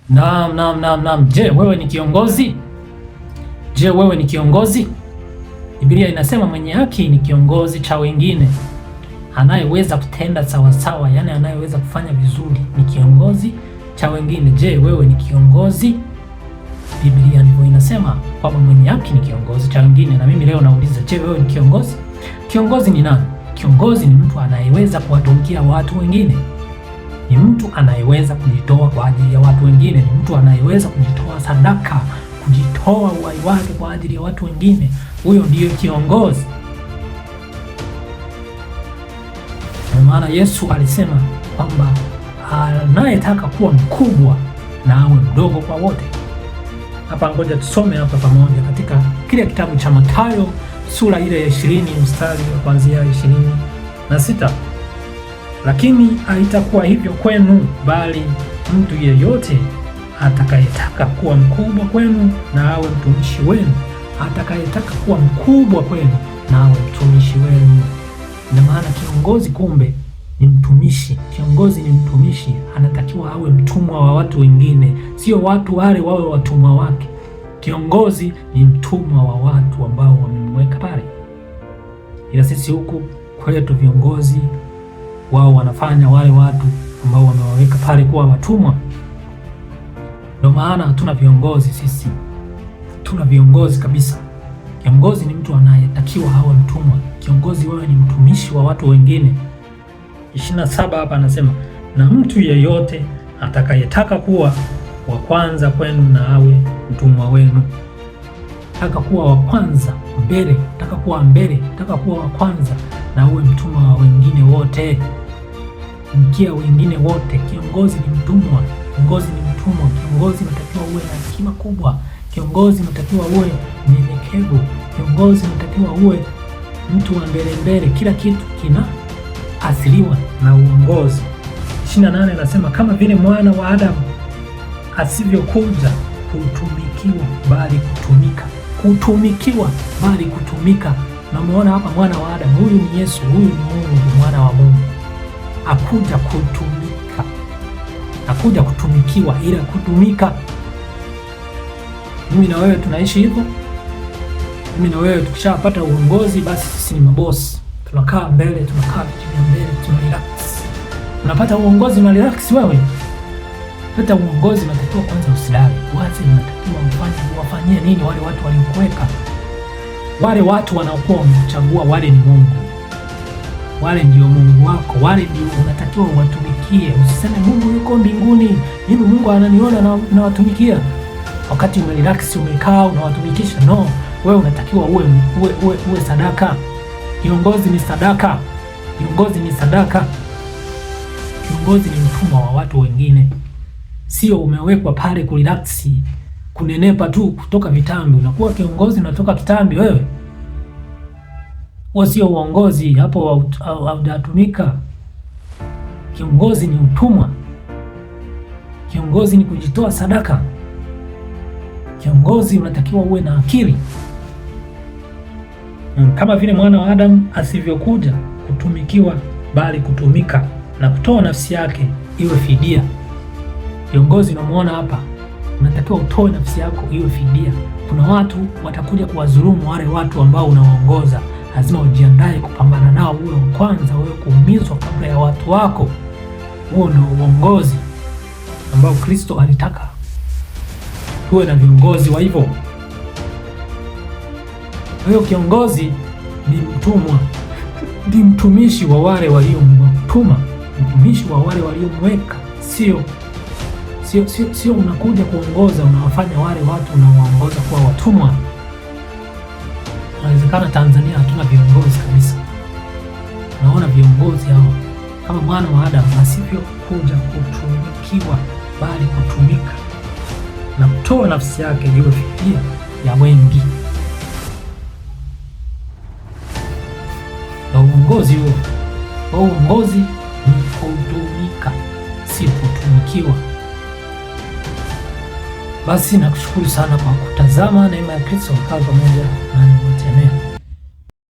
Naam, naam, naam, naam. Je, wewe ni kiongozi? Je, wewe ni kiongozi? Biblia inasema mwenye haki ni kiongozi cha wengine, anayeweza kutenda sawasawa, yani anayeweza kufanya vizuri ni kiongozi cha wengine. Je, wewe ni kiongozi? Biblia ndivyo inasema kwamba mwenye haki ni kiongozi cha wengine. Na mimi leo nauliza, je, wewe ni kiongozi? Kiongozi ni nani? Kiongozi ni mtu anayeweza kuwatumikia watu wengine, ni mtu anayeweza kujitoa kwa ajili ya watu wengine, ni mtu anayeweza kujitoa sadaka, kujitoa uhai wake kwa ajili ya watu wengine. Huyo ndiyo kiongozi. Kwa maana Yesu alisema kwamba anayetaka kuwa mkubwa na awe mdogo kwa wote. Hapa ngoja tusome hapa pamoja katika kile kitabu cha Mathayo sura ile ya 20 mstari wa kuanzia 26. Lakini haitakuwa hivyo kwenu, bali mtu yeyote atakayetaka kuwa mkubwa kwenu na awe mtumishi wenu. Atakayetaka kuwa mkubwa kwenu na awe mtumishi wenu. Ina maana kiongozi kumbe ni mtumishi. Kiongozi ni mtumishi, anatakiwa awe mtumwa wa watu wengine, sio watu wale wawe watumwa wake. Kiongozi ni mtumwa wa watu ambao wamemweka pale. Ila sisi huku kwetu viongozi wao wanafanya wale watu ambao wamewaweka pale kuwa watumwa. Ndio maana hatuna viongozi sisi, hatuna viongozi kabisa. Kiongozi ni mtu anayetakiwa awe mtumwa. Kiongozi wewe ni mtumishi wa watu wengine. 27 hapa anasema, na mtu yeyote atakayetaka kuwa wa kwanza kwenu na awe mtumwa wenu. Taka kuwa wa kwanza mbele, taka kuwa mbele, taka kuwa wa kwanza na uwe mtumwa wa wengine wote. Mkia wengine wote. Kiongozi ni mtumwa, kiongozi ni mtumwa. Kiongozi unatakiwa uwe na hekima kubwa, kiongozi unatakiwa uwe mnyenyekevu, kiongozi unatakiwa uwe mtu wa mbele mbele. Kila kitu kina asiliwa na uongozi. 28 anasema kama vile mwana wa Adamu asivyokuja kutumikiwa bali kutumika, kutumikiwa bali kutumika. Namuona hapa mwana wa Adamu, huyu ni Yesu, huyu ni Mungu, mwana wa Mungu akuja kutumika, akuja kutumikiwa, ila kutumika. Mimi na wewe tunaishi hivyo. Mimi na wewe tukishapata uongozi, basi sisi ni mabosi, tunakaa mbele, tunakaa viti vya mbele, tuna relax. Unapata uongozi, una relax wewe. Pata uongozi, unatakiwa kwanza usilale, wazi, unatakiwa ufanye, wafanyie nini wale watu waliokuweka, wale watu wanaokuwa wamekuchagua, wale ni Mungu, wale ndio Mungu wako, wale ndio unatakiwa uwatumikie. Usiseme Mungu yuko mbinguni, mimi Mungu ananiona na nawatumikia, wakati umerelax, umekaa unawatumikisha. No, wewe unatakiwa uwe, uwe, uwe, uwe sadaka. Kiongozi ni sadaka, kiongozi ni sadaka, kiongozi ni mtumwa wa watu wengine, sio umewekwa pale kurelax, kunenepa tu kutoka vitambi. Unakuwa kiongozi unatoka kitambi wewe, huo sio uongozi hapo, haujatumika. Kiongozi ni utumwa, kiongozi ni kujitoa sadaka. Kiongozi unatakiwa uwe na akili kama vile mwana wa Adamu asivyokuja kutumikiwa bali kutumika na kutoa nafsi yake iwe fidia. Kiongozi unamuona hapa, unatakiwa utoe nafsi yako iwe fidia. Kuna watu watakuja kuwadhulumu wale watu ambao unawaongoza, lazima ujiandae kupambana nao, uwe wa kwanza wewe kuumizwa kabla ya watu wako. Huo ndio uongozi ambao Kristo alitaka tuwe na viongozi wa hivyo. Kwa hiyo kiongozi ni mtumwa, ni mtumishi wa wale waliomtuma, mtumishi wa wale waliomweka, sio unakuja kuongoza unawafanya wale watu unaowaongoza kuwa watumwa. Inawezekana Tanzania hatuna viongozi kabisa. Naona viongozi hao kama mwana wa Adamu asivyokuja kutumikiwa bali kutumika na kutoa nafsi yake iwe fidia ya wengi. Na uongozi huo, uongozi ni kutumika, si kutumikiwa. Basi nakushukuru sana kwa kutazama. Neema ya Kristo ikawe pamoja nanyi wote, amen.